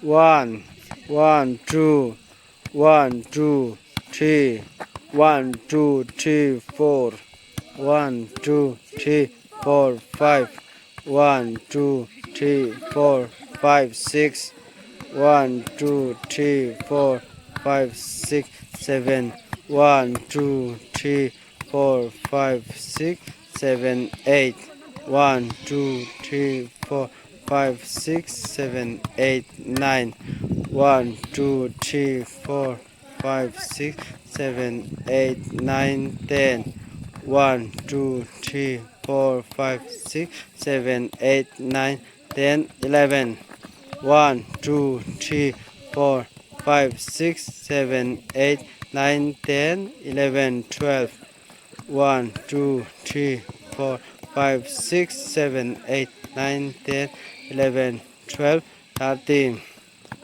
One one two one two three one two three four one two three four five one two three four five six one two three four five six seven one two three four five six seven eight one two three four five six seven eight nine one two three four five six seven eight nine ten one two three four five six seven eight nine ten eleven one two three four five six seven eight nine ten eleven twelve one two three four five six seven eight nine ten eleven twelve thirteen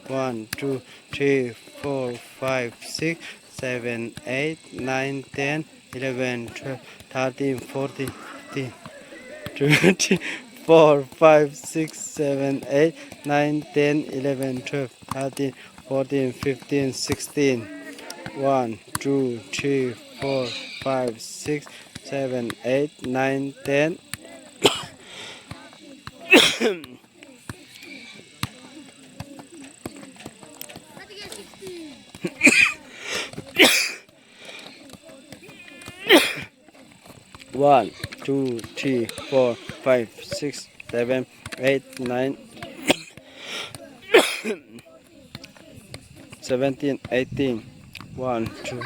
one two three four five six seven eight nine ten eleven twelve thirteen fourteen fifteen two three four five six seven eight nine ten eleven twelve thirteen fourteen fifteen sixteen one two three four five six seven eight nine ten one two three four five six seven eight nine seventeen eighteen one two.